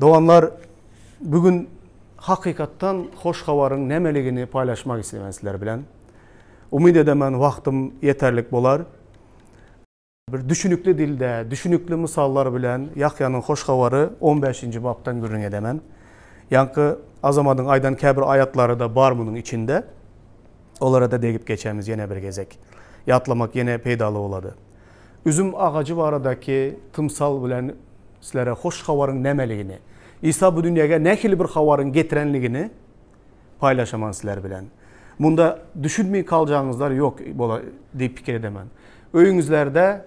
Doganlar, bu gün hakykatdan hoş habaryň nämeligini paýlaşmak isleýän sizler bilen. Umyt edemen wagtym ýeterlik bolar. Bir düşünikli dilde, düşünikli mysallar bilen Ýahýanyň hoş habary on bäşinji bapdan gürrüň edemen. Ýaňky Azamadyň aýdan käbir aýatlary-da bar munuň içinde. Olara-da degip geçemiz ýene bir gezek. Ýatlamak ýene peýdaly bolady. Üzüm agajy baradaky tymsal bilen sizlere hoş habaryň nämeligini, Isa bu dünýäge nähili bir habaryň getirenligini paýlaşaman sizler bilen. Munda düşünmeý kaljagyňyzlar ýok bola diýip pikir edemen. Öýüňizlerde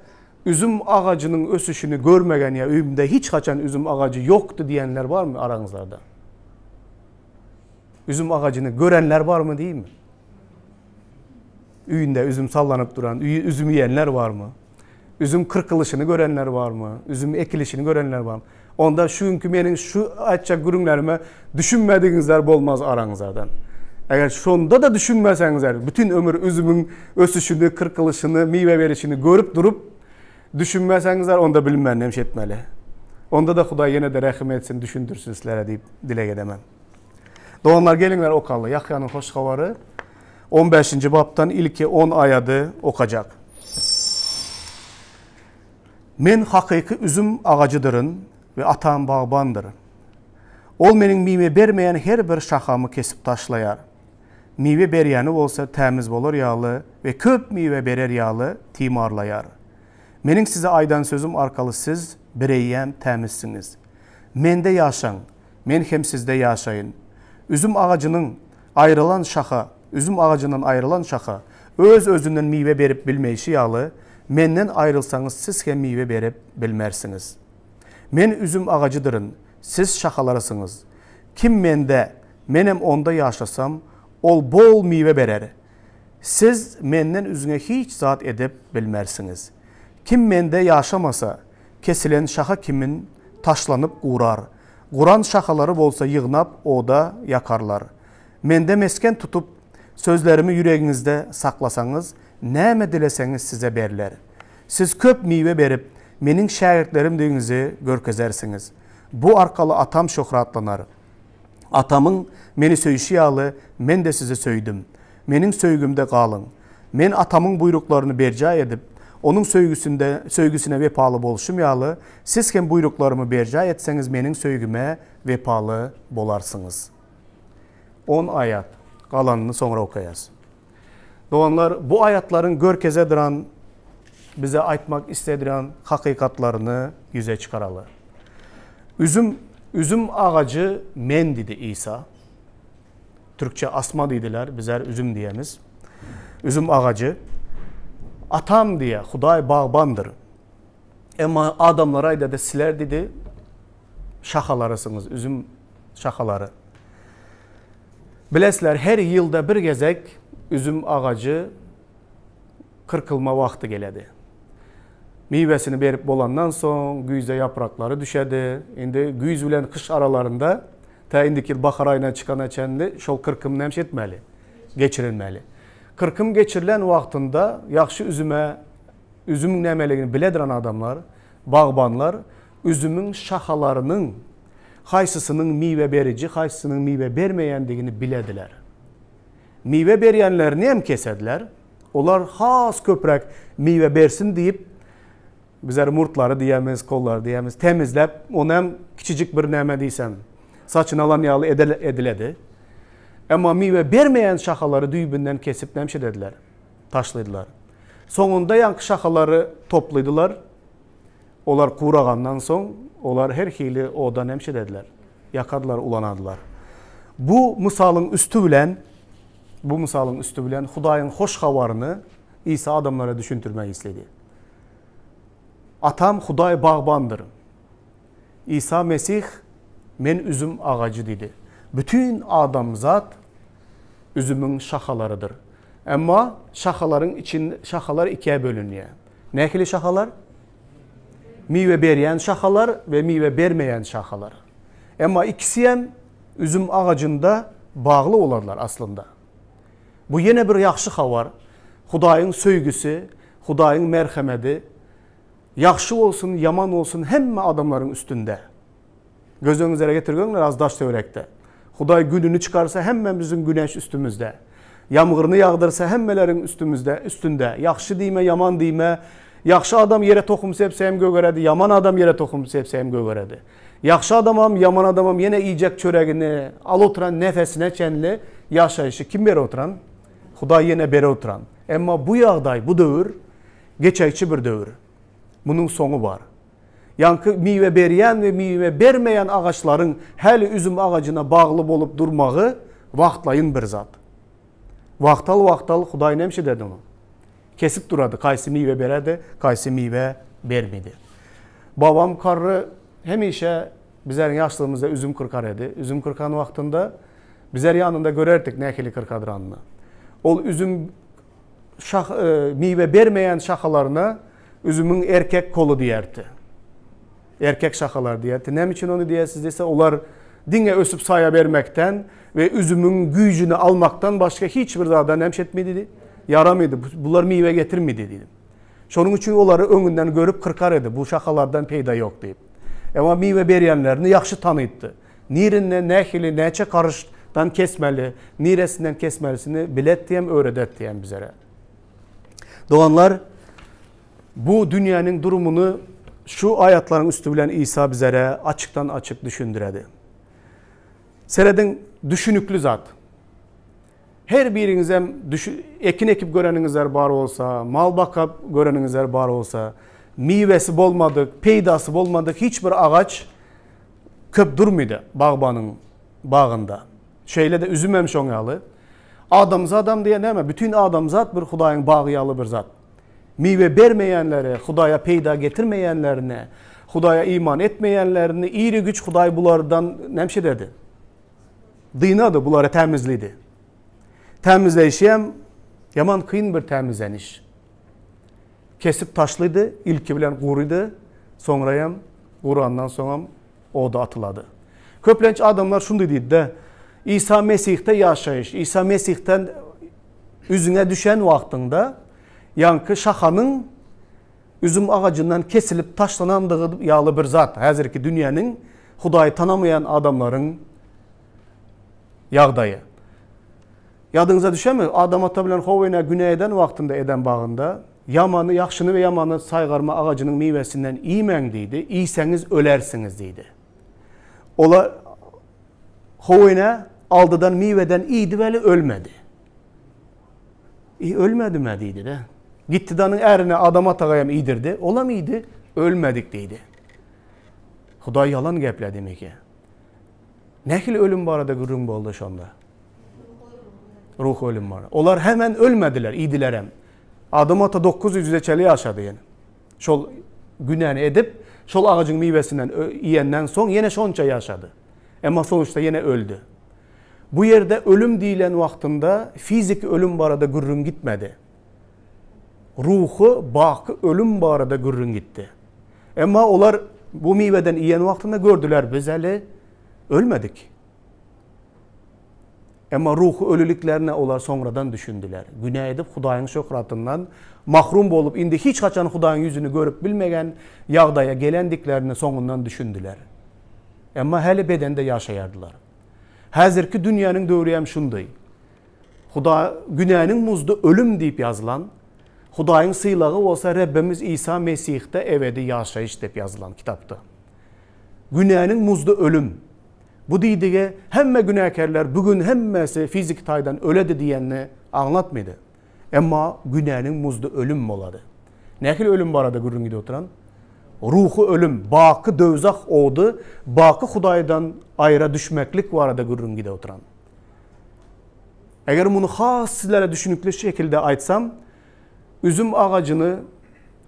üzüm agajynyň ösüşini görmegen ýa öýümde hiç haçan üzüm agajy ýokdy diýenler barmy araňyzlarda? Üzüm agajyny görenler barmy diými? Öýünde üzüm sallanyp duran, üzüm iýenler barmy? Üzüm kyrkylyşyny görenler barmy? Üzüm ekilişini görenler barmy? Onda şu günki meniň şu aýtjak gürrüňlerime düşünmedigiňizler bolmaz araňyzlardan. Eger şonda-da düşünmeseňizler, bütin ömür üzümiň ösüşini, kyrkylyşyny, miwe berişini görüp durup düşünmeseňizler, onda bilmen näme etmeli. Onda-da Hudaý ýene-de rehim etsin, düşündirsin sizlere diýip dileg edemen. Doganlar geliňler okaly. Ýahýanyň hoş habary on bäşinji bapdan ilki on aýady okajak. Men hakyky üzüm agajydyryn we Atam bagbandyr. Ol meniň miwe bermeýän her bir şahamy kesip taşlaýar. Miwe berýäni bolsa tämiz bolar ýaly we köp miwe berer ýaly timarlaýar. Meniň size aýdan sözüm arkaly siz bireýýäm tämizsiňiz. Mende ýaşaň, Men hem sizde ýaşaýyn. Üzüm agajynyň aýrylan şaha, üzüm agajyndan aýrylan şaha öz-özünden miwe berip bilmeýşi ýaly, Menden aýrylsaňyz siz hem miwe berip bilmersiňiz. Men üzüm agajydyryn, siz şahalarysyňyz. Kim Mende, Menem onda ýaşasam, ol bol miwe berer. Siz Menden üzňe hiç zat edip bilmersiňiz. Kim Mende ýaşamasa, Kesilen şaha kimin taşlanyp gurar. Guran şahalary bolsa ýygnap oda ýakarlar. Mende mesgen tutup, sözlerimi ýüregiňizde saklasaňyz, näme dileseňiz size berler. Siz köp miwe berip, Meniň şägirtlerimdigiňizi görkezersiňiz. Bu arkaly Atam şöhratlanar. Atamyň Meni söýşi ýaly, Men-de sizi söýdüm. Meniň söýgimde galyň. Men Atamyň buýruklaryny berjaý edip, Onuň söýgüsinde, söýgüsine wepaly bolşum ýaly, siz hem buýruklarymy berjaý etseňiz Meniň söýgime wepaly bolarsyňyz. On aýat, galanyny soňra okaýas. Doganlar, bu aýatlaryň görkezediran, bize aýtmak islediran hakykatlaryny ýüze çykaraly. Üzüm, üzüm agajy men diýdi Isa. Türkçe asma diýdiler, bizler üzüm diýemiz. Üzüm agajy. Atam diýe, Hudaý bagbandyr. Emma adamlara aýdady, sizler diýdi, şahalarysyňyz, üzüm şahalary. Bilesizler, her ýylda bir gezek üzüm agajy kyrkylma wagty geledi. Miwesini berip bolandan soň, güýzde ýapraklary düşedi. Indi güýz bilen gyş aralarynda tä indiki ýyl bahar aýyna çykana çenli şol kyrkym näme etmeli? Geçirilmeli. Kyrkym geçirilen wagtynda ýagşy üzüme üzümiň nämeligini bilediren adamlar, bagbanlar üzümiň şahalarynyň haýsysynyň miwe beriji, haýsysynyň miwe bermeýändigini bilediler. Miwe berýänlerini hem kesediler. Olar has köpräk miwe bersin diýip, bizler murtlary diýemiz, kollary diýemiz, temizläp, ony hem kiçijik bir näme diýsem, saçyny alan ýaly ediledi. Emma miwe bermeýän şahalary düýbünden kesip näme edediler? Taşladylar. Soňunda ýaňky şahalary topladylar. Olar guragandan soň, olar her hili oda näme edediler? Ýakadylar, ulanadylar. Bu mysalyň üsti bilen Bu mysalyň üsti bilen Hudaýyň hoş habaryny Isa adamlara düşündirmek isledi. Atam Hudaý bagbandyr. Isa Mesih Men üzüm agajy diýdi. Bütin adamzat üzümiň şahalarydyr. Emma şahalaryň için şahalar ikä bölünýär. Nähili şahalar? Miwe berýän şahalar we miwe bermeýän şahalar. Emma ikisi hem üzüm agajynda bagly bolarlar aslynda. Bu ýene bir ýagşy habar. Hudaýyň söýgüsi, Hudaýyň merhemedi ýagşy bolsun, ýaman bolsun hemme adamlaryň üstünde. Göz öňüňizlere getirgöňler az daş-töwerekde. Hudaý gününi çykarsa hemmämiziň güneş üstümizde. Ýamgyryny ýagdyrsa hemmeleriň üstümizde, üstünde. Ýagşy diýme, ýaman diýme. Ýagşy adam ýere tohum sepse hem gögeredi, ýaman adam ýere tohum sepse hem gögeredi. Ýagşy adamam, ýaman adamam ýene iýjek çöregini, al oturan nefesine çenli ýaşaýşy kim berip oturan? Hudaý ýene berip oturan. Emma bu ýagdaý, bu döwür geçegçi bir döwür. Munuň soňy bar. Ýaňky miwe berýän we miwe bermeýän agaçlaryň häli üzüm agajyna bagly bolup durmagy wagtlaýyn bir zat. Wagtal-wagtal Hudaý näme ederdi ony? Kesip durardy, kaýsy miwe bererdi, kaýsy miwe bermedi. Babam karry hemişe bizleriň ýaşlygymyzda üzüm kyrkar edi. Üzüm kyrkan wagtynda bizler ýanynda görerdik nähili kyrkadyranyny. Ol üzüm şah, e, miwe bermeýän şahalaryna üzümiň erkek koly diýerdi. Erkek şahalar diýerdi. Näme üçin ony diýersiz diýse, olar diňe ösüp saýa bermekden we üzümiň güýjüni almakdan başga hiç bir zada näme etmedi? Ýaramady. Bular miwe getirmedi diýdi. Şonuň üçin olary öňünden görüp kyrkar edi. Bu şahalardan peýda ýok diýip. Emma miwe berýänlerini ýagşy tanytdy. Nirinden nähili näçe garyşdan kesmeli, niresinden kesmelisini biletdi hem öwredetdi hem bizlere. Doganlar, bu dünýäniň durumyny şu aýatlaryň üsti bilen Isa bizlere açykdan açyk düşündiredi. Serediň, düşünikli zat. Her biriňizem ekin ekip göreniňizler bar bolsa, mal bakap göreniňizler bar bolsa, miwesi bolmadyk, peýdasy bolmadyk hiç bir agaç köp durmydy bagbanyň bagynda. Şeýle-de üzüm hem şoň ýaly. Adamzadam diýen näme? Bütin adamzat bir Hudaýyň bagy ýaly bir zat. Miwe bermeýänleri, Hudaýa peýda getirmeýänlerini, Hudaýa iman etmeýänlerini iri güç Hudaý bulardan näme ederdi? Dynady, bulary tämizledi. Tämizleýşi hem ýaman kyn bir tämizleniş. Kesip taşlydy, ilki bilen gurydy, soňra hem gurandan soňam oda atylady. Köplenç adamlar şundy diýdi-de, Isa Mesihde ýaşaýyş, Isa Mesihden üzüňe düşen wagtyňda, ýaňky şahanyň üzüm agajyndan kesilip taşlanandygy ýaly bir zat, häzirki dünýäniň Hudaýy tanamaýan adamlaryň ýagdaýy. Ýadyňyza düşemi, Adam ata bilen How ene günä eden wagtynda Eden bagynda, Ýamany, ýagşyny we ýamany saýgarma agajynyň miwesinden iýmäň diýdi, iýseňiz ölersiňiz diýdi. Olar How ene aldydan miweden iýdi weli ölmedi. I ölmedim-ä diýdi-de. Gitdi-de onuň ärine Adam ataga hem iýdirdi. Olam iýdi, ölmedik diýdi. Hudaý ýalan gepledi meke. Nähili ölüm barada gürrüň boldy şonda? Ruhy ölüm bar. Olar hemen ölmediler, iýdiler hem. Adam ata 900-e çenli ýaşady ýene. Şol günäni edip, şol agajyň miwesinden iýenden soň ýene şonça ýaşady. Emma sonuçta ýene öldi. Bu ýerde ölüm diýlen wagtynda fiziki ölüm barada gürrüň gitmedi. Ruhy baky ölüm barada gürrüň gitdi. Emma olar bu miweden iýen wagtynda gördüler, biz häli ölmedik. Emma ruhy ölüliklerine olar soňradan düşündiler. Günä edip Hudaýyň şöhratyndan mahrum bolup, indi hiç haçan Hudaýyň ýüzüni görüp bilmegen ýagdaýa gelendiklerine soňundan düşündiler. Emma häli bedende ýaşaýardylar. Häzirki dünýäniň döwri hem şundy. Huda günäniň muzdy ölüm diýip ýazylan, Hudaýyň sylagy bolsa Rebbimiz Isa Mesihde ebedi ýaşaýyş diýip ýazylan kitapda. Günäniň muzdy ölüm. Bu diýdigi hemme günäkärler bu gün hemmesi fiziki taýdan öledi diýenini aňlatmydy. Emma günäniň muzdy ölüm bolady. Nähili ölüm barada gürrüň gidip oturan? Ruhy ölüm, baky döwzah ody, baky Hudaýdan aýra düşmeklik barada gürrüň gidip oturan. Eger muny has sizlere düşünikli şekilde aýtsam, üzüm agajyny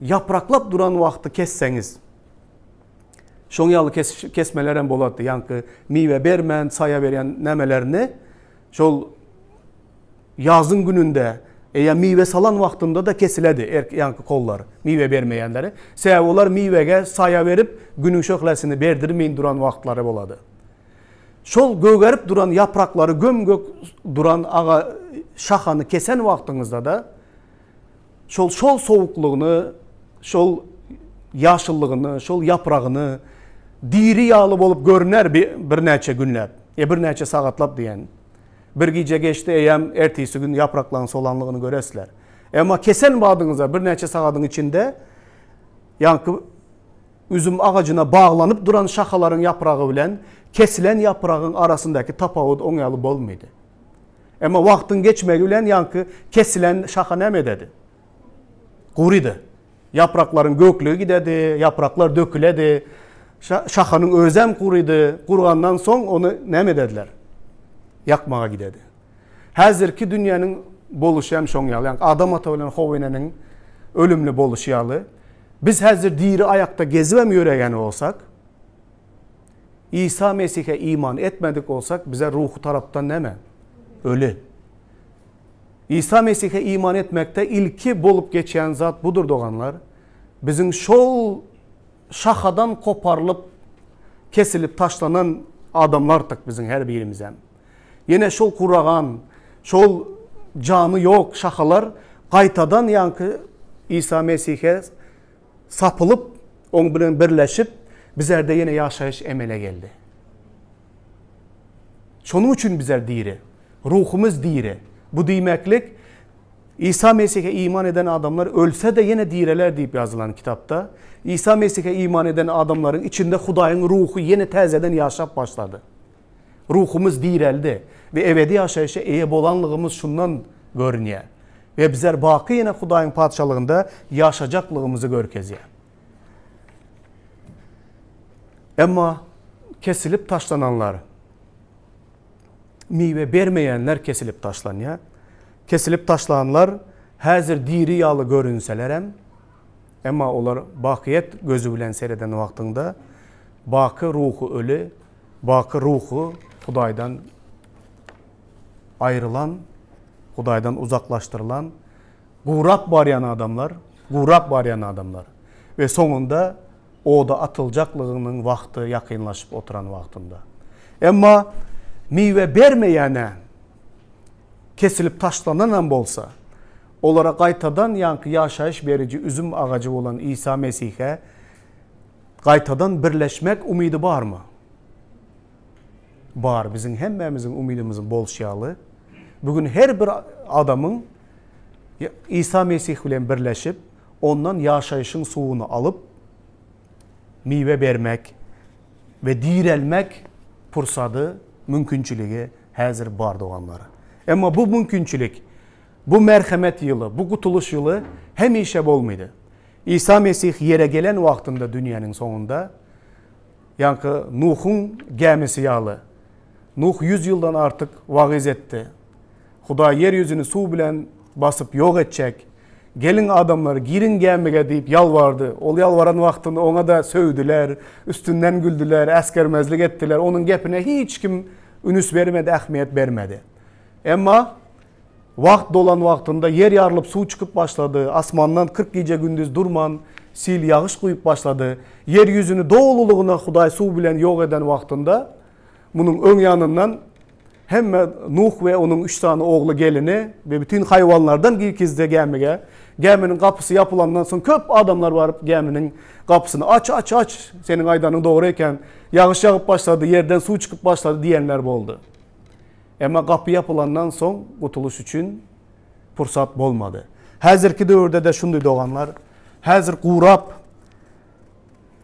ýapraklap duran wagty kesseňiz, şoň ýaly kesmeler hem bolardy, ýaňky miwe bermän saýa berýän nämelerini şol ýazyň gününde eýa miwe salan wagtynda-da kesiledi erk ýaňky kollar, miwe bermeýänleri. Sebäbi olar miwege saýa berip, günüň şöhlesini berdirmeýin duran wagtlary bolady. Şol gögerip duran ýapraklary göm-gök duran aga şahany kesen wagtyňyzda-da şol şol sowuklygyny, şol ýaşyllygyny, şol ýapragyny. Diri ýaly bolup görner birnäçe günläp, ýa birnäçe sagatlap diýen. Bir gije geçdi eýýäm ertesi gün ýapraklaryň solanlygyny göresizler. Emma kesen badyňyza birnäçe sagadyň içinde ýaňky üzüm agajyna baglanyp duran şahalaryň ýapragy bilen kesilen ýapragyň arasyndaky tapawut oň ýaly bolmady. Emma wagtyň geçmegi bilen ýaňky kesilen şaha näme ededi? Gurydy. Ýapraklaryň göklügi gidedi, ýapraklar döküledi. Şahanyň özem gurydy. Gurandan soň ony näme edediler? Ýakmaga gidedi. Häzirki dünýäniň boluşy hem şoň ýaly. Ýagny Adam ata bilen How eneniň ölümli boluşy ýaly. Biz häzir diri aýakda gezibem ýöreýän bolsak, Isa Mesihe iman etmedik bolsak, bize ruhy tarapdan näme? Öli. Isa Mesihe iman etmekde ilki bolup geçýän zat budur doganlar, biziň şol şahadan koparylyp, kesilip taşlanan adamlardyk biziň her birimizem. Ýene şol guragan, şol jany ýok şahalar gaýtadan ýaňky Isa Mesihe sapylyp, oň bilen birleşip, bizerde ýene ýaşaýyş emele geldi. Şonuň üçin bizler diri. Ruhumyz diri. Bu diýmeklik, Isa Mesihe iman eden adamlar ölse-de ýene direler diýip ýazylan kitapda, Isa Mesihe iman eden adamlaryň içinde Hudaýyň ruhy ýene täzeden ýaşap başlady. Ruhumyz direldi we ebedi ýaşaýşa eýe bolanlygymyz şundan görünýär. We bizler baky ýene Hudaýyň Patyşalygynda ýaşajaklygymyzy görkezýär. Emma kesilip taşlananlar, miwe bermeýänler kesilip taşlanýar. Kesilip taşlanlar häzir diri ýaly görünselerem, emma olar bakyýet gözi bilen sereden wagtyňda baky ruhy öli, baky ruhy Hudaýdan aýrylan, Hudaýdan uzaklaşdyrylan, gurap barýan adamlar, gurap barýan adamlar we soňunda oda atyljaklygynyň wagty ýakynlaşyp oturan wagtynda. Emma miwe bermeýäne kesilip taşlananam bolsa, olara gaýtadan ýaňky ýaşaýyş beriji üzüm agajy bolan Isa Mesihe gaýtadan birleşmek umydy barmy? Bar, biziň hemmämiziň umydymyzyň bolşy ýaly, bu gün her bir adamyň Isa Mesih bilen birleşip, ondan ýaşaýşyň suwuny alyp, miwe bermek we direlmek pursady, mümkinçiligi häzir bar doganlar. Emma bu mümkinçilik, bu merhemet ýyly, bu gutulyş ýyly hemişe bolmady. Isa Mesih ýere gelen wagtynda dünýäniň soňunda, Ýaňky Nuhuň gämisi ýaly. Nuh ýüz ýyldan artyk wagyz etdi. Hudaý ýer ýüzüni suw bilen basyp ýok etjek. Geliň adamlar, giriň gämige diýip ýalbardy. Ol ýalbaran wagtynda oňa-da sögdüler, üstünden güldüler, äsgermezlik etdiler. Onuň gepine hiç kim ünüs bermedi, ähmiýet bermedi. Emma Wagt dolan wagtynda ýer ýarylyp suw çykyp başlady, asmandan 40 gije-gündiz durman sil ýagyş guýup başlady. Ýer ýüzüni dolulygyna Hudaý suw bilen ýok eden wagtynda, munuň öň ýanyndan hemme Nuh we onuň üç sany ogly gelini we bütin haýwanlardan girkizdi gämige. Gäminiň gapysy ýapylandan soň köp adamlar baryp gäminiň gapysyny aç, aç, aç, seniň aýdanyň dogry eken, ýagyş ýagyp başlady, ýerden suw çykyp başlady diýenler boldy. Emma gapy ýapylandan soň gutulyş üçin pursat bolmady. Häzirki döwürde-de şundy doganlar, häzir gurap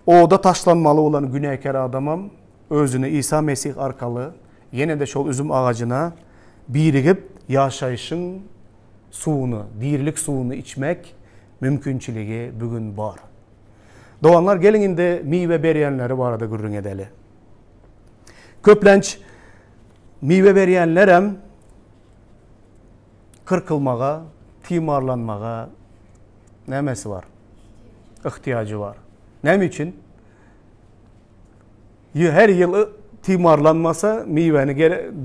oda taşlanmaly bolan günäkär adamam özüni Isa Mesih arkaly ýene-de şol üzüm agajyna birigip ýaşaýşyň suwuny, dirilik suwuny içmek mümkinçiligi bu gün bar. Doganlar geliň indi miwe berýänleri barada gürrüň edeli. Köplenç Miwe berýänlerem kyrkylmaga, timarlanmaga nämesi bar? Ihtiýajy bar. Näme üçin? Her ýyl timarlanmasa miweni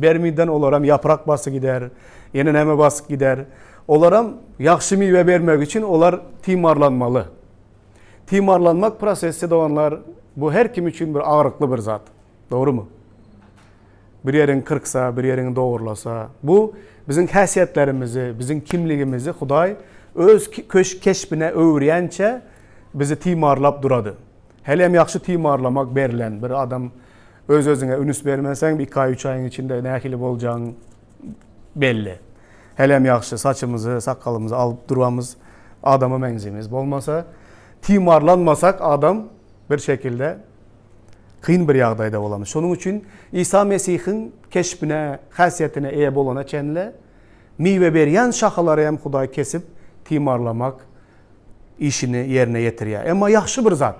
bermiden olaram ýaprak basy gider, ýene näme basyp gider. Olaram ýagşy miwe bermek üçin olar timarlanmaly. Timarlanmak prosesi doganlar bu her kim üçin bir agyrykly bir zat. Dogrumy? Bir ýeriňi kyrksa, bir ýeriňi dogrulasa, bu biziň häsiýetlerimizi, biziň kimligimizi Hudaý öz keşbine öwürýänçä bizi timarlap durady. Hälem ýagşy timarlamak berlen bir adam öz-özüňe ünüs bermeseň, bir iki aý, üç aýyň içinde nähili boljagyň belli. Hälem ýagşy saçymyzy, sakgalymyzy alyp durmamyz adama meňzimiz. Bolmasa timarlanmasak adam bir şekilde kyn bir ýagdaýda bolamyz. Şonuň üçin Isa Mesihiň keşbine, häsiýetine eýe bolana çenli miwe berýän şahalary hem Hudaý kesip timarlamak işini ýerine ýetirýär. Emma ýagşy bir zat.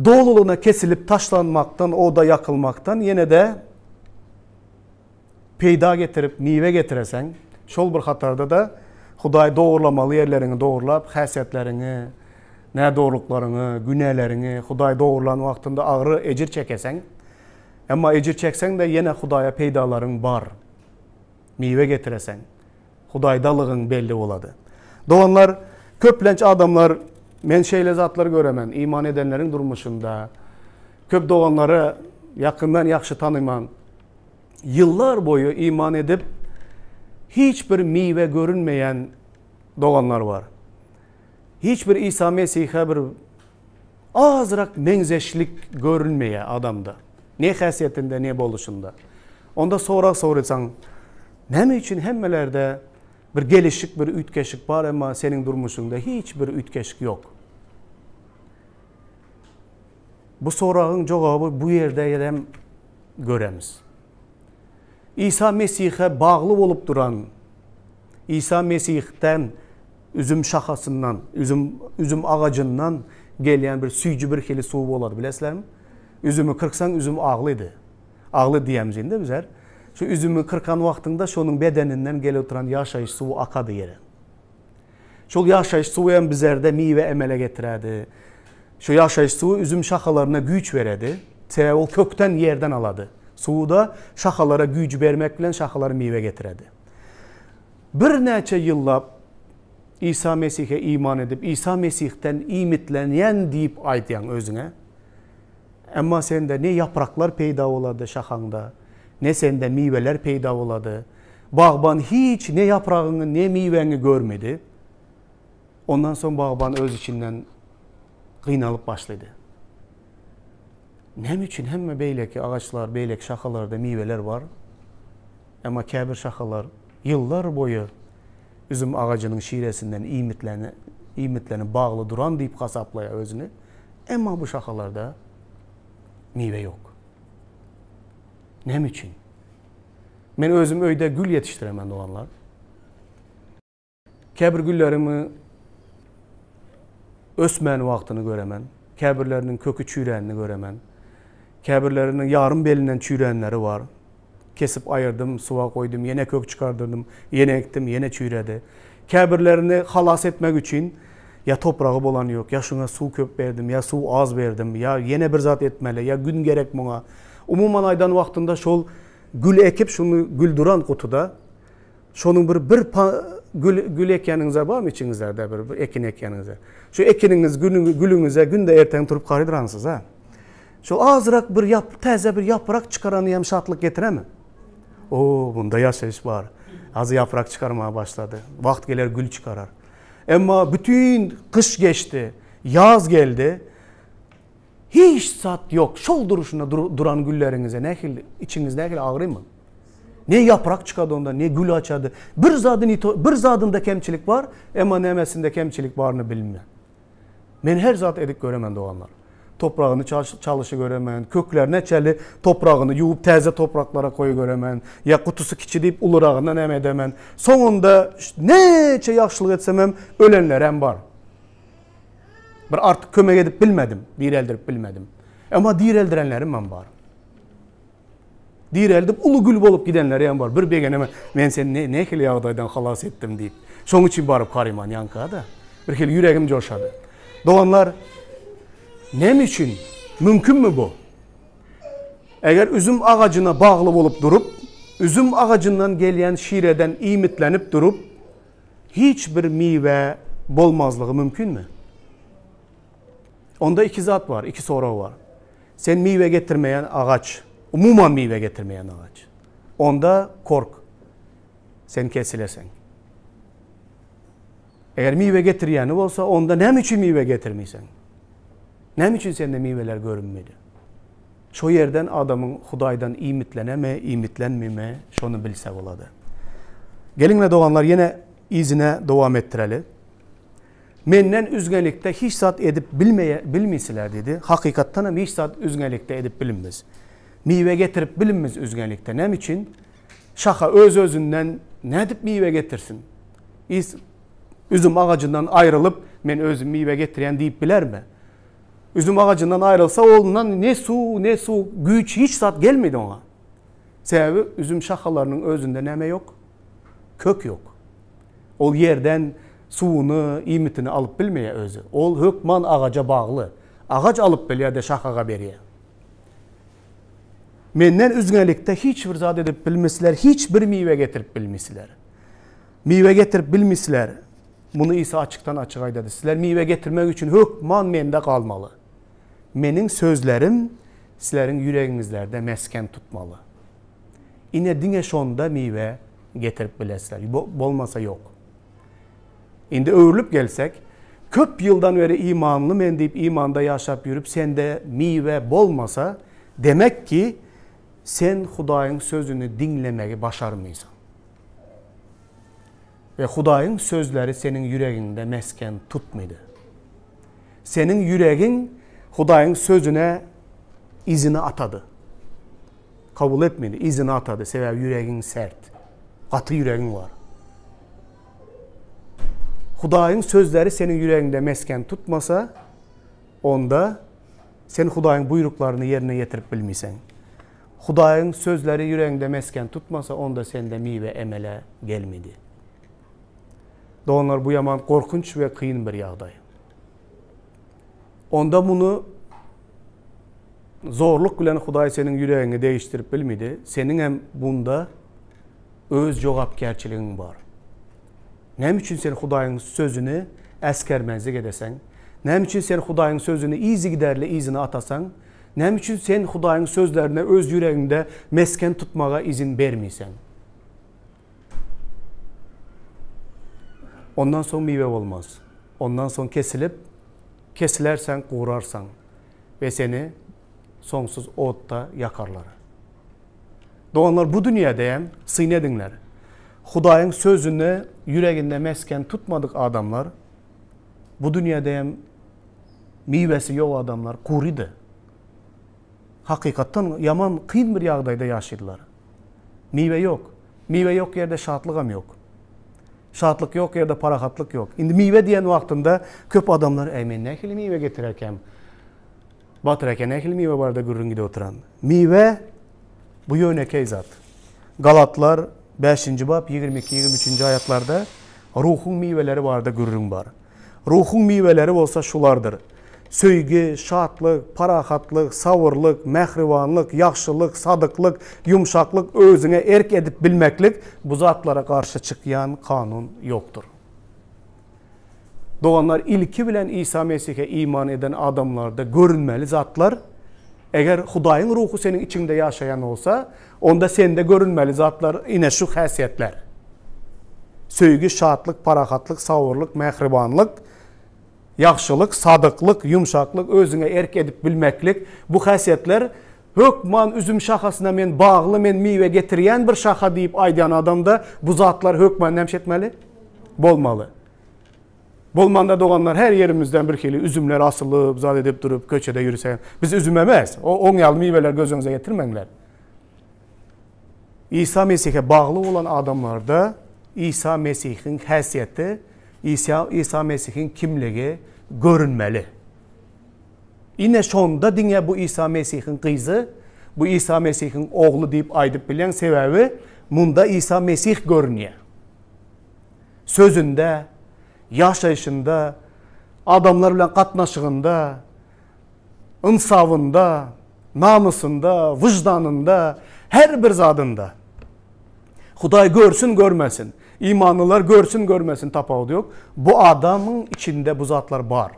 Dolulygyna kesilip taşlanmakdan, oda ýakylmakdan ýene-de peýda getirip, miwe getireseň, şol bir hatarda-da Hudaý dogrulamaly ýerleriňi dogrulap, häsiýetleriňi, nädogrulyklaryňy, günäleriňi Hudaý dogrulan wagtynda agyry, ejir çekeseň, emma ejir çekseň-de ýene Hudaýa peýdalaryň bar. Miwe getireseň. Hudaýdalygyň belli bolady. Doganlar, köplenç adamlar, men şeýle zatlar göremen, iman edenleriň durmuşynda, köp doganlary ýakyndan ýagşy tanyman, ýyllar boýy iman edip, hiç bir miwe görünmeýän doganlar bar. Hiç bir Isa Mesihe bir azrak meňzeşlik görünmeýär adamda. Ne häsiýetinde, ne boluşynda. Onda sorag sorasaň, näme üçin hemmelerde bir gelişik, bir üýtgeşik bar, emma seniň durmuşyňda hiç bir üýtgeşik ýok? Bu soragyň jogaby bu ýerde hem göremiz. Isa Mesihe bagly bolup duran, Isa Mesihden üzüm şahasyndan, üzüm, üzüm agajyndan gelýän bir süýji bir hili suw bolady, bilesizlermi? Üzümi kyrksaň üzüm aglydy. Agly diýemiz indi bizler. Şu üzümi kyrkan wagtyňda şonuň bedeninden gelip oturan ýaşaýyş suwy akady ýere. Şol ýaşaýyş suwy hem bizlerde miwe emele getiredi. Şu ýaşaýyş suwy üzüm şahalaryna güýç beredi. Sebäbi ol kökden ýerden alady. Suwy-da şahalara güýji bermek bilen şahalar miwe getiredi. Birnäçe ýyllap Isa Mesihe iman edip, Isa Mesihden iýmitlenýän diýip aýdýaň özüňe. Emma sende ne ýapraklar peýda bolady şahaňda, ne sende miweler peýda bolady. Bagban hiç ne ýapragyňy, ne miweňi görmedi. Ondan soň bagban öz içinden gynalyp başlady. Näme üçin hemme beýleki agaçlar, beýleki şahalarda miweler bar, emma käbir şahalar ýyllar boýy üzüm agajynyň şiresinden iýmitlenip bagly duran diýip hasaplaýar özüni, emma bu şahalarda miwe ýok. Näme üçin? Men özüm öýde gül ýetişdiremen doganlar. Käbir güllerimi ösmän wagtyny göremen. Käbirleriniň köki çüýränini göremen. Käbirleriniň ýarym belinden çüýränleri bar. Kesip aýyrdym, suwa goýdum, ýene kök çykardyrdym, ýene ekdim, ýene çüýredi. Käbirlerini halas etmek üçin ýa topragy bolan ýok, ýa şuňa suw köp berdim, ýa suw az berdim, ýa ýene bir zat etmeli, ýa gün gerek muňa. Umuman aýdan wagtynda şol gül ekip, şuny gül duran gutuda, şonuň bir bir gül gül ekýäniňiz barmy içiňizlerde bir, bir ekin ekýäniňiz? Şu ekiniňiz gülüňize günde erteň turup garaýdyransyz ha. Şol azrak bir ýap täze bir ýaprak çykarany hem şatlyk getiremi? O, bunda ýaşaýyş bar. Az ýaprak çykarmaga başlady. Wagt geler gül çykarar. Emma bütin gyş geçdi, ýaz geldi. Hiç zat ýok. Şol duruşynda duran gülleriňize nähili içiňiz nähili agrymy? Ne ýaprak çykady onda, ne gül açady. Bir zadyny bir zadynda kemçilik bar, emma nämesinde kemçilik baryny bilme. Men her zat edip göremen doganlar. Topragyny çalyşy göremen, köklerine çeli topragyny ýuwup täze topraklara koýy göremen, ýa gutusy kiçi diýip uluragyndan hem edemen. Soňunda näçe ýagşylyk etsemem ölenlerem bar. Bir artyk kömek edip bilmedim, direldirip bilmedim. Emma direldirenlerim hem bar. Direldip uly gül bolup gidenleri hem bar. Bir begeneme men seni ne nähili ýagdaýdan halas etdim diýip. Şoň üçin baryp garyman ýaňka-da. Bir hili ýüregim joşady. Doganlar, näme üçin? Mümkinmi bu? Eger üzüm agajyna bagly bolup durup, üzüm agajyndan gelýän şireden iýmitlenip durup, hiç bir miwe bolmazlygy mümkinmi? Onda iki zat bar, iki sorag bar. Sen miwe getirmeýän agaç, umuman miwe getirmeýän agaç. Onda kork. Sen kesilerseň. Eger miwe getirýäni bolsa, onda näme üçin miwe getirmeýseň? Näme üçin sende miweler görünmedi? Şo ýerden adamyň Hudaýdan iýmitlenemi, iýmitlenmimi, şony bilse bolady. Geliňle doganlar ýene yzyna dowam etdireli. Menden üzňelikde hiç zat edip bilmeýä bilmisiler diýdi. Hakykatdan hem hiç zat üzňelikde edip bilinmez. Miwe getirip bilinmez üzňelikde. Näme üçin? Şaha öz-özünden nädip miwe getirsin? Is üzüm agajyndan aýrylyp, men özüm miwe getirýän diýip bilermi? Üzüm agajyndan aýrylsa, ondan ne suw, ne suw, güýç hiç zat gelmedi oňa. Sebäbi üzüm şahalarynyň özünde näme ýok? Kök ýok. Ol ýerden suwuny, iýmitini alyp bilmeýär özi. Ol hökman agaja bagly. Agaç alyp bilýär-de şahaga berýär. Menden üzňelikde hiç bir zat edip bilmisiler, hiç bir miwe getirip bilmisiler. Miwe getirip bilmisiler. Muny Isa açykdan açyk aýdady. Sizler miwe getirmek üçin hökman mende galmaly. Meniň sözlerim sizleriň ýüregiňizlerde mesgen tutmaly. Ine diňe şonda miwe getirip bilersizler. Bolmasa ýok. Indi öwrülip gelsek, köp ýyldan beri imanly men diýip imanda ýaşap ýörüp sende miwe bolmasa, demek ki, sen Hudaýyň sözüni diňlemegi başarmyýsaň. We Hudaýyň sözleri seniň ýüregiňde mesgen tutmydy. Seniň ýüregiň Hudaýyň sözüne yzyny atady. Kabul etmedi, yzyny atady, sebäbi ýüregiň sert. Gaty ýüregiň bar. Hudaýyň sözleri seniň ýüregiňde mesgen tutmasa, onda sen Hudaýyň buýruklaryny ýerine ýetirip bilmeýseň. Hudaýyň sözleri ýüregiňde mesgen tutmasa, onda sende miwe emele gelmedi. Doganlar, bu ýaman gorkunç we kyn bir ýagdaý. Onda muny zorluk bilen Hudaý seniň ýüregiňi degişdirip bilmedi. Seniň hem bunda öz jogapkärçiligiň bar. Näme üçin sen Hudaýyň sözüni äsgermezlik edeseň? Näme üçin sen Hudaýyň sözüni yzygiderli yzyna atasaň? Näme üçin sen Hudaýyň sözlerine öz ýüregiňde mesgen tutmaga izin bermeýseň? Ondan soň miwe bolmaz. Ondan soň kesilip, kesilerseň gurarsaň we seni soňsuz otda ýakarlar. Doganlar bu dünýäde hem syn ediňler. Hudaýyň sözüni ýüreginde mesgen tutmadyk adamlar bu dünýäde hem miwesi ýok adamlar gurydy. Hakykatdan ýaman kyn bir ýagdaýda ýaşaýdylar. Miwe ýok. Miwe ýok ýerde şatlygam ýok. Şatlyk ýok ýerde parahatlyk ýok. Indi miwe diýen wagtynda köp adamlar, Äý, men nähili miwe getirerkäm? Batyr eke nähili miwe barada gürrüň gidip oturan? Miwe bu ýönekeý zat. Galatlar bäşinji bap 22, 23-nji aýatlarda ruhuň miweleri barada gürrüň bar. Ruhuň miweleri bolsa şulardyr, söýgi, şatlyk, parahatlyk, sabyrlyk, mähribanlyk, ýagşylyk, sadyklyk, ýumşaklyk, özüňe erk edip bilmeklik, bu zatlara garşy çykýan kanun ýokdur. Doganlar, ilki bilen Isa Mesihe iman eden adamlarda görünmeli zatlar, eger Hudaýyň Ruhy seniň içiňde ýaşaýan bolsa, Onda sende görünmeli zatlar ine şu häsiýetler. Söýgi, şatlyk, parahatlyk, sabyrlyk, mähribanlyk, ýagşylyk, sadyklyk, ýumşaklyk, özüňe erk edip bilmeklik. Bu häsiýetler hökman üzüm şahasyna men bagly, men miwe getirýän bir şaha diýip aýdýan adamda bu zatlar hökman näme etmeli? Bolmaly. Bolmanda doganlar her ýerimizden bir hili üzümler asylyp, zat edip durup köçede ýürse. Biz üzüm emes. O oň ýaly miweler göz öňüňize getirmeňler. Isa Mesihe bagly bolan adamlarda Isa Mesihiň häsiýeti, Isa Isa Mesihiň kimligi görünmeli. Ine şonda diňe bu Isa Mesihiň gyzy, bu Isa Mesihiň ogly diýip aýdyp bilýäň, sebäbi munda Isa Mesih görünýär. Sözünde, ýaşaýşynda, adamlar bilen gatnaşygynda, ynsabynda, namysynda, wyždanynda, her bir zadynda. Hudaý görsün görmesin, imanlylar görsün görmesin tapawudy ýok. Bu adamyň içinde bu zatlar bar.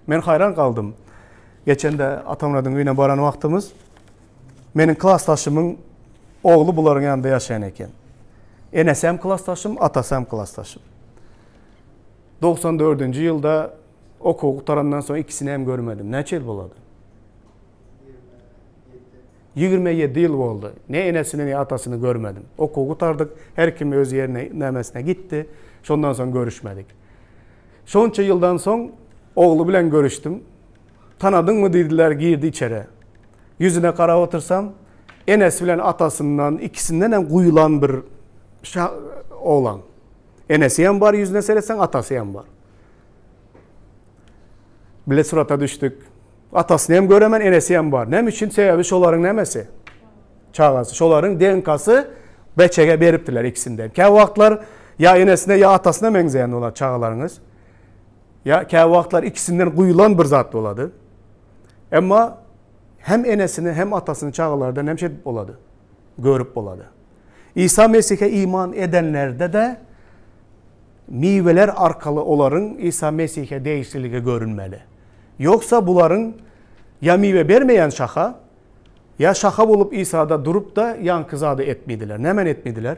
Men haýran galdym. Geçende Atamyradyň öýüne baran wagtymyz meniň klasdaşymyň ogly bularyň ýanynda ýaşaýan eken. Enesi hem klasdaşym, atasy hem klasdaşym. 94-nji ýylda. Okuwy gutarandan soň ikisini hem görmedim. Näçe ýyl bolady? 27 ýyl boldy. Ne enesini, ne atasyny görmedim. Okuwy gutardyk, her kim öz ýerine, nämesine gitdi. Şondan soň görüşmedik. Şonça ýyldan soň ogly bilen görüşdim. Tanadyňmy diýdiler, girdi içere. Ýüzüne garap otursam, enesi bilen atasyndan ikisinden hem guýulan bir oglan. Enesi hem bar ýüzüne seretseň, atasy hem bar. Bile surata düşdük. Atasyny hem göremen, enesi hem bar. Näme üçin? Sebäbi şolaryň nämesi? Çagasy. Şolaryň DNK-sy beçege beripdiler ikisinden. Kä wagtlar ýa enesine ýa atasyna meňzeýän bolar çagalaryňyz. Ýa kä wagtlar ikisinden guýulan bir zat bolady. Emma hem enesini hem atasyny çagalardan hem şeýdip bolady. Görüp bolady. Isa Mesihe iman edenlerde-de miweler arkaly olaryň Isa Mesihe degişliligi görünmeli. Ýogsa bularyň ýa miwe bermeýän şaha, ýa şaha bolup Isada durup-da ýaňky zady etmediler. Nämeni etmediler?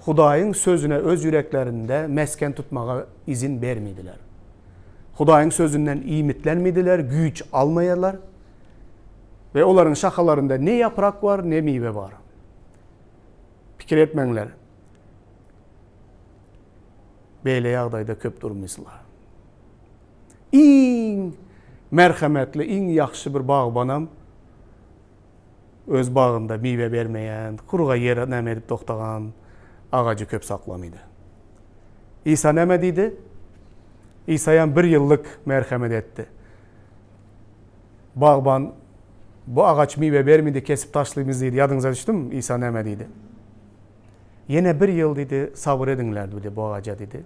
Hudaýyň sözüne öz ýüreklerinde mesgen tutmaga izin bermediler. Hudaýyň sözünden iýmitlenmediler, güýç almaýarlar we olaryň şahalarynda ne ýaprak bar, ne miwe bar. Pikir etmäňler. Beýle ýagdaýda köp durmysylar. Iň merhemetli, iň ýagşy bir bagbanam öz bagynda miwe bermeýän, kurga ýere näme edip togtagan agajy köp saklamydy. Isa näme diýdi? Isaýam bir ýyllyk merhemet etdi. Bagban bu agaç miwe bermedi, kesip taşlymyz diýdi. Ýadyňyza düşdümi? Isa näme diýdi? Ýene bir ýyl diýdi, sabyr ediňler diýdi bu agaja diýdi.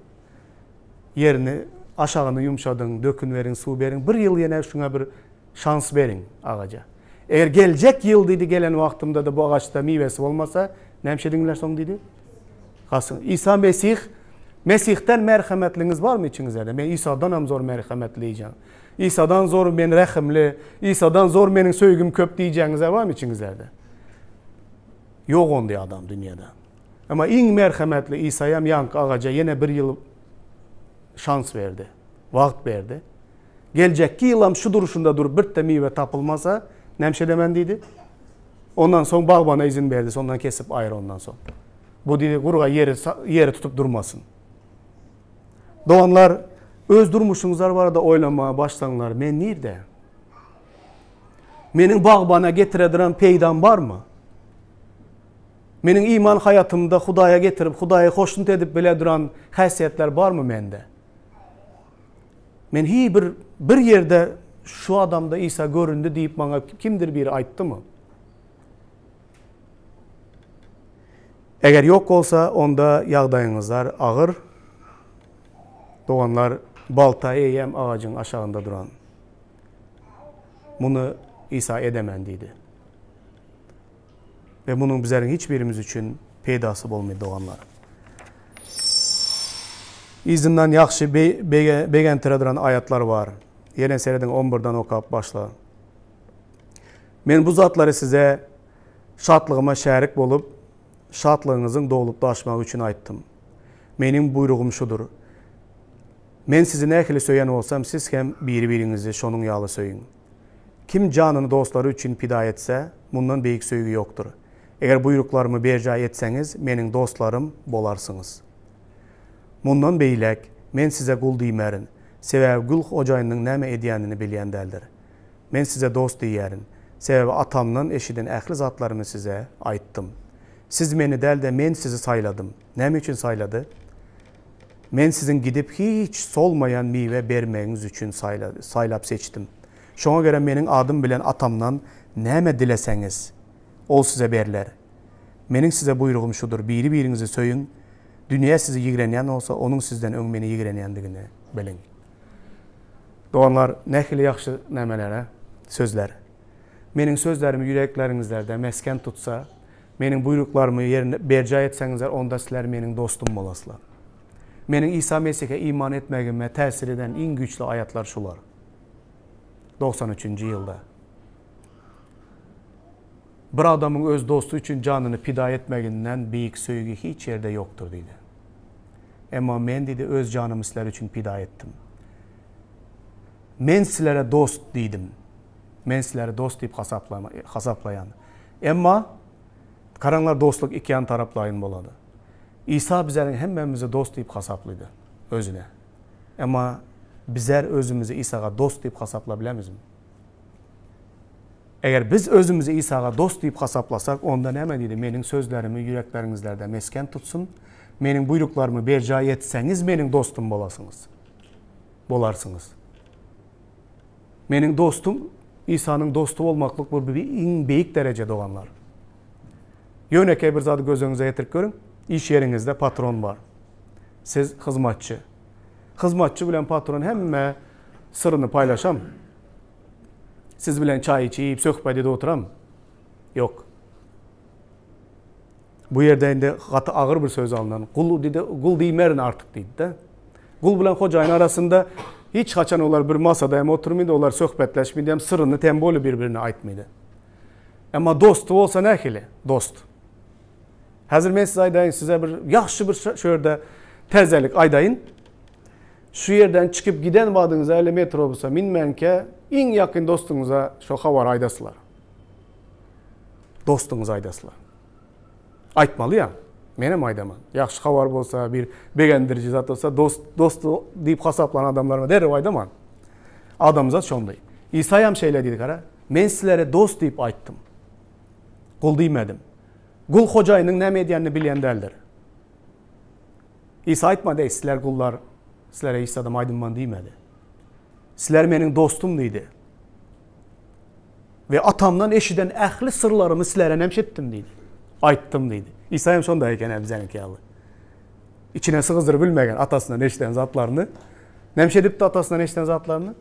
Ýerini aşagyny ýumşadyň, dökün beriň, suw beriň. Bir ýyl ýene şuňa bir şans beriň agaja. Eger geljek ýyl diýdi gelen wagtymda-da bu agaçda miwesi bolmasa, näme ediňler soň diýdi? Gasyň. Isa Mesih Mesihden merhemetliňiz barmy içiňizde? Men Isadan hem zor merhemetli diýjän. Isadan zor men rehimli, Isadan zor meniň söýgüm köp diýjäňiz barmy içiňizde? Ýok onday adam dünýäde. Emma iň merhemetli Isaýam ýaňky agaja ýene bir ýyl şans berdi. Wagt berdi. Geljekki ýylam şu duruşynda durup birde miwe tapylmasa, näme edemen diýdi. Ondan soň bagbana izin berdi, sondan kesip aýyr ondan soň. Bu diýdi, gurga ýeri ýeri tutup durmasyn. Doganlar, öz durmuşyňyzlar barada oýlanmaga başlaňlar. Men nirde? Meniň bagbana getirediren peýdam barmy? Meniň iman haýatymda Hudaýa getirip, Hudaýy hoşnut edip bile duran häsiýetler barmy mende? Men hiç bir bir ýerde şu adamda Isa göründi diýip maňa kimdir biri aýtdymy? Eger ýok bolsa, onda ýagdaýyňyzlar agyr. Doganlar, balta eýýäm agajyň aşagynda duran. Muny Isa edemen diýdi. We munuň bizleriň hiç birimiz üçin peýdasy bolmaýar doganlar. Yzyndan ýagşy begentire duran aýatlar bar. Ýene serediň on birden okap başla. Men bu zatlary size şatlygyma şärik bolup, şatlygyňyzyň dolup daşmagy üçin aýtdym. Meniň buýrugym şudur. Men sizi nähili söýen bolsam, siz hem biri-biriňizi şonuň ýaly söýüň. Kim janyny dostlary üçin pida etse, mundan beýik söýgi ýokdur. Eger buýruklarymy berjaý etseňiz, meniň dostlarym bolarsyňyz. Mundan beýläk Men size gul diýmerin, sebäbi gul hojaýynynyň näme edýänini bilýän däldir. Men size dost diýýärin, sebäbi Atamdan eşiden ähli zatlarymy size aýtdym. Siz Meni däl-de, Men sizi saýladym. Näme üçin saýlady? Men siziň gidip hiç solmaýan miwe bermegiňiz üçin saýlap seçdim. Şoňa görä Meniň adym bilen Atamdan näme dileseňiz, ol size berler. Meniň size buýrugym şudur, biri-biriňizi söýüň, dünýä sizi ýigrenýän bolsa, onuň sizden öň Meni ýigrenýändigini biliň. Doganlar, nähili ýagşy nämeler, sözler! Meniň sözlerim ýürekleriňizlerde mesgen tutsa, Meniň buýruklarymy ýerine berjaý etseňizler, onda sizler Meniň dostum bolaslar. Meniň Isa Mesihe iman etmegime täsir eden iň güýçli aýatlar şular. 93-nji ýylda. Bir adamyň öz dosty üçin janyny pida etmeginden beýik söýgi hiç ýerde ýokdur diýdi. Emma men diýdi, öz janymy sizler üçin pida etdim. Men sizlere dost diýdim. Men sizleri dost diýip hasaplaýan. Emma garaňlar dostluk ikiýan taraplaýyn bolady. Isa bizleriň hemmämizi dost diýip hasaplydy özüne. Emma bizler özümizi Isaga dost diýip hasaplap bilemizmi? Eger biz özümizi Isaga dost diýip hasaplasak, onda näme diýdi? Meniň sözlerimi ýürekleriňizlerde mesgen tutsun. Meniň buýruklarymy berjaý etseňiz meniň dostum bolasyňyz. Bolarsyňyz. Meniň dostum, Isanyň dosty bolmaklyk bu bir iň beýik dereje doganlar. Ýönekeý bir zady göz öňüňize getirip görüň. Iş ýeriňizde patron bar. Siz hyzmatçy. Hyzmatçy bilen patron hemme syryny paýlaşam. Siz bilen çaý içip, söhbet edip oturam. Ýok. Bu ýerde indi gaty agyr bir söz alnan. Gul diýdi, gul diýmerin artyk diýdi-de. Gul bilen hojaýyn arasynda hiç haçan olar bir masada hem oturmady, olar söhbetleşmedi hem syryny tem boly bir-birine aýtmady. Emma dosty bolsa nähili? Dost. Häzir men size aýdaýyn, size bir ýagşy bir şu ýerde täzelik aýdaýyn. Şu ýerden çykyp giden badyňyza ele metrobusa minmänkä iň ýakyn dostuňyza şo habary aýdasylar. Dostuňyza aýdasylar. Aýtmaly ýa. Menem aýdaman. Ýagşy habar bolsa, bir begendiriji zat bolsa, dost dost diýip hasaplan adamlaryma derrew aýdaman. Adamzat şonday. Isa hem şeýle diýdi, gara. Men sizlere dost diýip aýtdym. Gul diýmedim. Gul hojaýynyň näme edýänini bilýän däldir. Isa aýtmady, eý, sizler gullar, sizlere hiç zadam aýdynman diýmedi. Sizler meniň dostum diýdi. We atamdan eşiden ähli syrlarymy sizlere nemş etdim diýdi. Aýtdym diýdi. Isa hem şonda eken hem bizeniňki ýaly. Içine sygdyryp bilmegen atasyndan eşiden zatlaryny. Nemş edipdi atasyndan eşiden zatlaryny?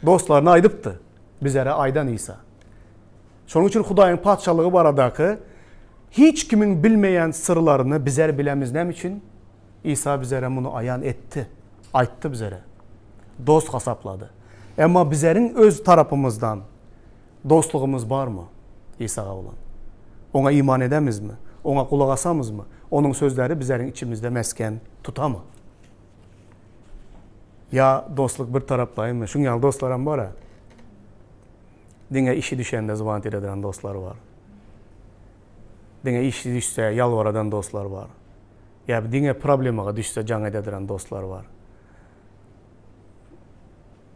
Dostlaryna aýdypdy. Bizlere aýdan Isa. Şonuň üçin Hudaýyň patyşalygy baradaky hiç kimiň bilmeýän syrlaryny bizler bilemiz. Näme üçin? Isa bizlere muny aýan etdi, aýtdy bizlere. Dost hasaplady. Emma bizleriň öz tarapymyzdan dostlugymyz barmy Isaga bolan? Oňa iman edemizmi? Oňa gulak asamyzmy? Onuň sözleri bizleriň içimizde mesgen tutamy? Ýa dostluk bir taraplaýynmy? Şuň ýaly dostlaram bar-a. Diňe işi düşende zwanit ededen dostlar bar. Diňe işi düşse ýalbaradan dostlar bar. Ýa diňe problemaga düşse jaň edediren dostlar bar.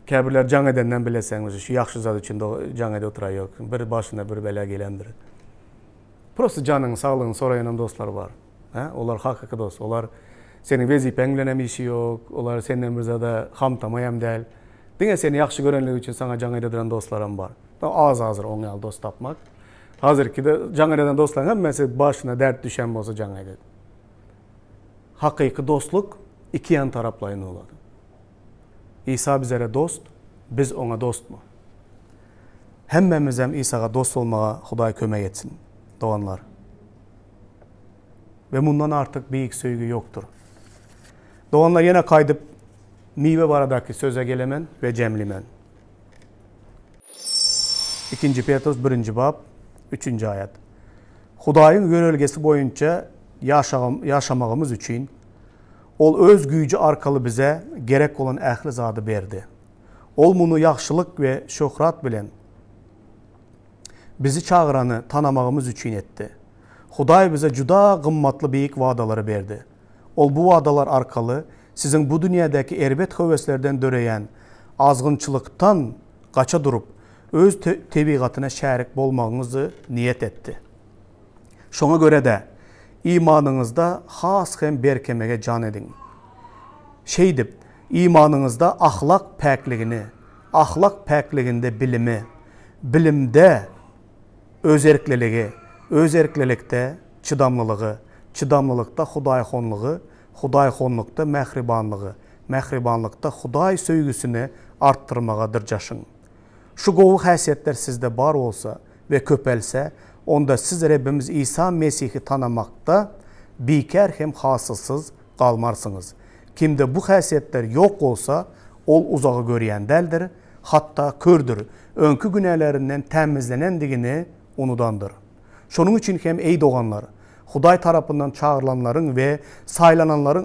Käbirler jaň edenden bileseň şu ýagşy zat üçin jaň edip oturan ýok. Bir başyna bir bela gelendir. Prosta janyň saglygyny soraýanam dostlar bar. Hä? Olar hakyky dost. Olar seniň wezipäň bilen hem işi ýok. Olar senden bir zada ham-tama hem däl. Diňe seni ýagşy görenligi üçin saňa jaň edediren dostlaram bar. Az hazir oň ýaly dost tapmak. Hazirki-de jaň ededen dostlaryň hemmesi başyna dert düşen bolsa jaň ededi. Hakyky dostluk ikiýan taraplaýyn bolady. Isa bizlere dost, biz oňa dostmy? Hemmämizem Isaga dost bolmaga Hudaý kömek etsin, doganlar. We mundan artyk beýik söýgi ýokdur. Doganlar ýene gaýdyp miwe baradaky söze gelemen we jemlimen. Ikinji Petrus birinji bap, üçünji aýat. Hudaýyň ýörelgesi boýunça ýaşamagymyz üçin Ol öz güýji arkaly bize gerek bolan ähli zady berdi. Ol muny ýagşylyk we şöhrat bilen bizi çagyrany tanamagymyz üçin etdi. Hudaý bize juda gymmatly beýik wadalary berdi. Ol bu wadalar arkaly siziň bu dünýädäki erbet höweslerden döreýän azgynçylykdan gaça durup, öz tebigatyna şärik bolmagyňyzy niýet etdi. Şoňa görä-de, imanyňyzda has hem berkemege jan ediň. Şeýdip, imanyňyzda ahlak päkligini, ahlak päkliginde bilimi, bilimde özerkliligi, özerklilikde çydamlylygy, çydamlylykda hudaýhonlygy, hudaýhonlykda mähribanlygy, mähribanlykda Hudaý söýgüsini artdyrmaga dyrjaşyň. Şu gowy häsiýetler sizde bar bolsa we köpelse, onda siz Rebbimiz Isa Mesihi tanamakda bikär hem hasylsyz galmarsyňyz. Kimde bu häsiýetler ýok bolsa, ol uzagy görýän däldir, hatda kördür, öňki günälerinden tämizlenendigini unudandyr. Şonuň üçin hem, eý doganlar, Hudaý tarapyndan çagyrylanlaryň we saýlananlaryň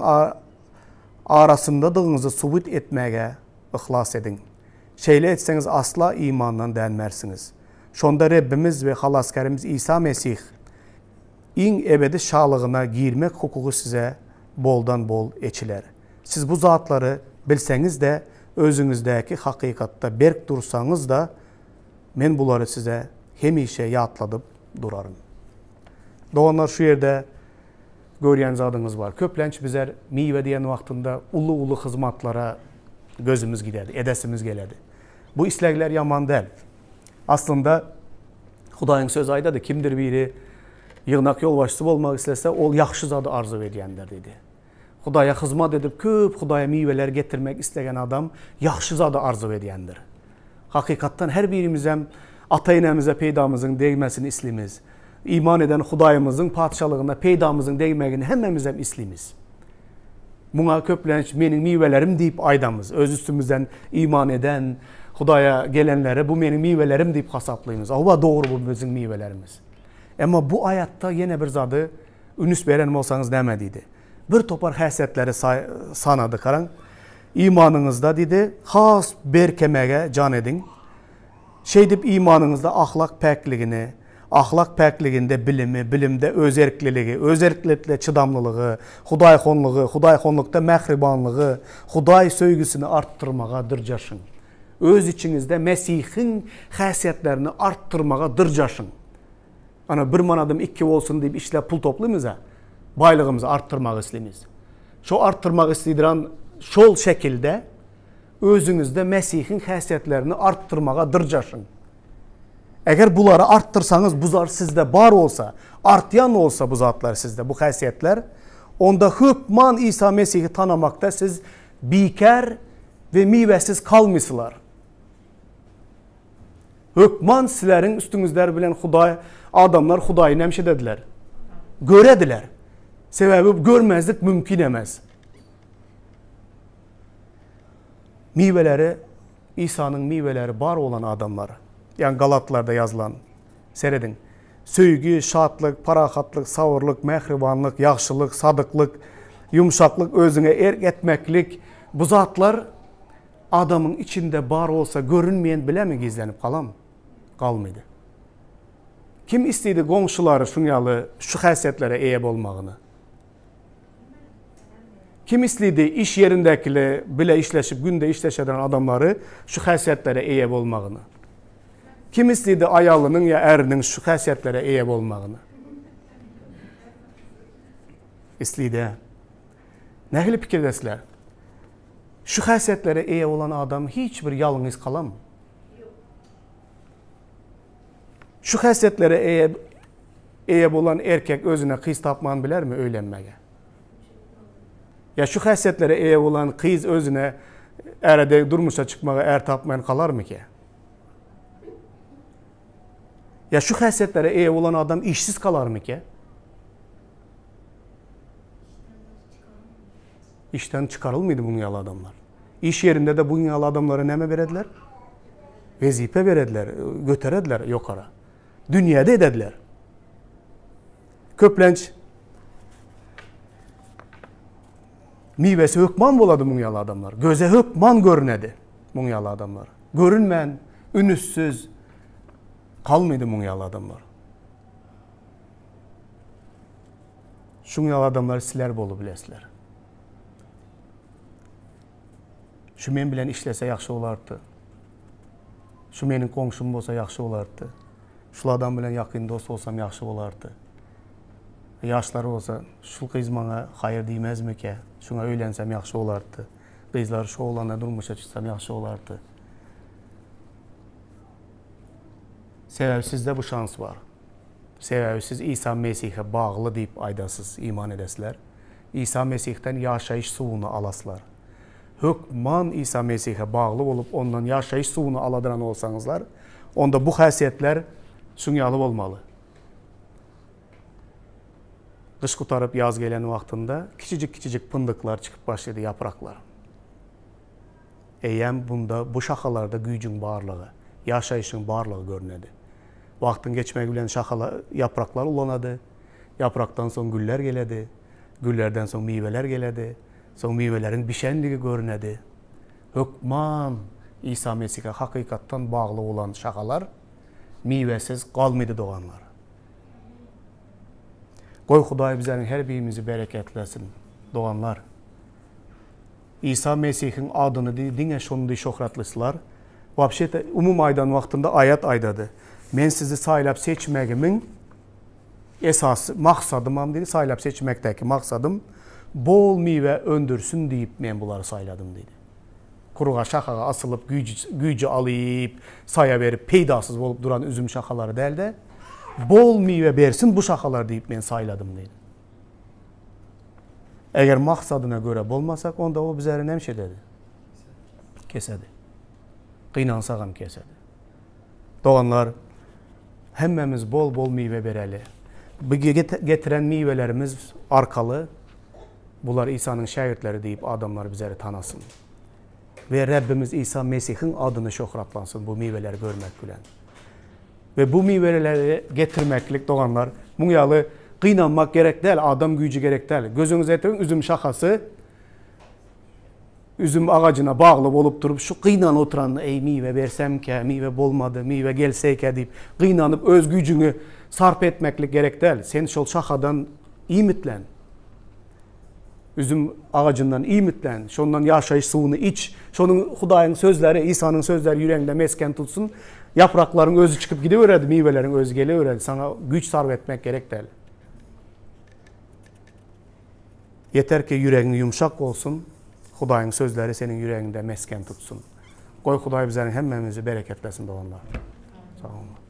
arasyndadygyňyzy subut etmäge yhlas ediň. Şeýle etseňiz asla imandan dänmersiňiz. Şonda Rebbimiz we Halasgärimiz Isa Mesih iň ebedi şalygyna girmek hukugy size boldan-bol eçiler. Siz bu zatlary bilseňiz-de, özüňizdäki hakykatda berk dursaňyz-da, men bulary size hemişe ýatladyp duraryn. Doganlar, şu ýerde görýän zadyňyz bar. Köplenç bizler miwe diýen wagtynda uly-uly hyzmatlara gözümiz giderdi, edesimiz geledi. Bu islegler ýaman däl. Aslynda Hudaýyň sözi aýdady, kimdir biri ýygnak ýolbaşçysy bolmak islese, ol ýagşy zady arzuw edýändir diýdi. Hudaýa hyzmat edip, köp Hudaýa miweler getirmek islegen adam ýagşy zady arzuw edýändir. Hakykatdan her birimizem ata-enemize peýdamyzyň degmesini islimiz. Iman eden Hudaýymyzyň patyşalygyna peýdamyzyň degmegini hemmemizem islimiz. Muňa köplenç meniň miwelerim diýip aýdamyz. Öz üstümizden iman eden Hudaýa gelenlere bu meniň miwelerim diýip hasaplymyz. Hawa dogry bu biziň miwelerimiz. Emma bu aýatda ýene bir zady ünüs beren bolsaňyz näme diýdi? Bir topar häsiýetleri sanady garaň. Imanyňyzda diýdi, has berkemege jan ediň. Şeýdip imanyňyzda ahlak päkligini, ahlak päkliginde bilimi, bilimde özerkliligi, özerklilikde çydamlylygy, hudaýhonlygy, hudaýhonlykda mähribanlygy, Hudaý söýgüsini artdyrmaga dyrjaşyň. Öz içiňizde Mesihiň häsiýetlerini artdyrmaga dyrjaşyň. Ana, bir manadym ikki bolsun diýip işläp pul toplymyz-a. Baýlygymyzy artdyrmak islimiz. Şo artdyrmak islidiran şol şekilde özüňizde Mesihiň häsiýetlerini artdyrmaga dyrjaşyň. Eger bulary artdyrsaňyz, bu zat sizde bar bolsa, artýan bolsa bu zatlar sizde, bu häsiýetler, onda hökman Isa Mesihi tanamakda siz bikär we miwesiz kalmysylar. Hökman sizleriň üstüňizler bilen Hudaý, adamlar Hudaýy nämşedediler? Görediler. Sebäbi görmezlik mümkin emes. Miweleri, Isanyň miweleri bar bolan adamlar, ýagny Galatlarda ýazylan, serediň, söýgi, şatlyk, parahatlyk, sabyrlyk, mähribanlyk, ýagşylyk, sadyklyk, ýumşaklyk, özüňe erk etmeklik, bu zatlar adamyň içinde bar bolsa görünmeýän bilemi gizlenip galam? Galmydy. Kim islidi goňşulary şuň ýaly şu häsiýetlere eýe bolmagyny? Kim islidi iş ýerindäkile bile işleşip günde işleşeden adamlary şu häsiýetlere eýe bolmagyny? Kim islidi aýalynyň ýa äriniň şu häsiýetlere eýe bolmagyny? Islidi. Nähili pikirdesizler? Şu häsiýetlere eýe bolan adam hiç bir ýalňyz kalam? Şu häsiýetlere eýe eýe bolan erkek özüne gyz tapman bilermi öýlenmege? Ýa şu häsiýetlere eýe bolan gyz özüne äre deg durmuşa çykmaga är tapman kalarmyka? Ýa şu häsiýetlere eýe bolan adam işsiz kalarmyka? Işden çykarylmydy muň ýaly adamlar? Iş ýerinde-de buň ýaly adamlara näme berediler? Wezipe berediler, göterediler ýokara. Dünýäde edediler. Köplenç miwesi hökman bolady muň ýaly adamlar. Göze hökman görünedi muň ýaly adamlar. Görünmän, ünüssiz kalmydy muň ýaly adamlar. Şuň ýaly adamlar sizler bolup bilesizler. Şu men bilen işlese ýagşy bolardy. Şu meniň goňşym bolsa ýagşy bolardy. Şul adam bilen ýakyn dost bolsam ýagşy bolardy. Ýaşlar bolsa, şul gyz maňa haýyr diýmezmikä? Şuňa öýlensem ýagşy bolardy. Gyzlar şu oglana durmuşa çyksam ýagşy bolardy. Sebäbi sizde bu şans bar. Sebäbi siz Isa Mesihe bagly diýip aýdasyz, iman edesizler. Isa Mesihden ýaşaýyş suwuny alaslar. Hökman Isa Mesihe bagly bolup, ondan ýaşaýyş suwuny aladyran bolsaňyzlar, onda bu häsiýetler şuň ýaly bolmaly. Gyş gutaryp ýaz gelen wagtynda kiçijik-kiçijik pyndyklar çykyp başlady, ýapraklar. Eýýäm bunda bu şahalarda güýjüň barlygy, ýaşaýşyň barlygy görünedi. Wagtyň geçmegi bilen şahala, ýapraklar ulanady. Ýaprakdan soň güller geledi. Güllerden soň miweler geledi. Soň miweleriň bişenligi görünedi. Hökman! Isa Mesihe hakykatdan bagly bolan şahalar miwesiz galmydy doganlar. Goý Hudaý bizleriň her birimizi bereketlesin doganlar. Isa Mesihiň adyny diý diňe şony diý şöhratlyslar. Wapşe-de umumy aýdan wagtynda aýat aýdady. Men sizi saýlap seçmegimiň esasy maksadymam diýdi, saýlap seçmekdäki maksadym bol miwe öndürsin diýip men bulary saýladym diýdi. Kuruga şahaga asylyp güýji güýji alyp saýa berip peýdasyz bolup duran üzüm şahalary däl-de, bol miwe bersin bu şahalar diýip men saýladym diýdi. Eger maksadyna görä bolmasak, onda o bizleri näme ededi? Kesedi. Gynansagam kesedi. Doganlar, hemmämiz bol-bol miwe bereli. Bu getiren miwelerimiz arkaly bular Isanyň şägirtleri diýip adamlar bizleri tanasyn. We Rebbimiz Isa Mesihiň adyny şöhratlansyn bu miweleri görmek bilen. We bu miweleri getirmeklik doganlar, muň ýaly gynanmak gerek däl, adam güýji gerek däl. Gözüňize getiriň, üzüm şahasy üzüm agajyna bagly bolup durup, şu gynanyp oturan, eý miwe bersemkä, miwe bolmady, miwe gelseýkä diýip, gynanyp öz güýjüňi sarp etmeklik gerek däl. Sen şol şahadan iýmitlen. Üzüm agajyndan iýmitlen, şondan ýaşaýyş suwuny iç. Şonuň Hudaýyň sözleri, Isanyň sözleri ýüregiňde mesgen tutsun. Ýapraklaryň özi çykyp gidiberedi, miweleriň özi geliberedi. Saňa güýç sarp etmek gerek däl. Ýeter ki ýüregiň ýumşak bolsun, Hudaýyň sözleri seniň ýüregiňde mesgen tutsun. Goý Hudaý bizleriň hemmämizi bereketlesin doganlar. Sag boluň.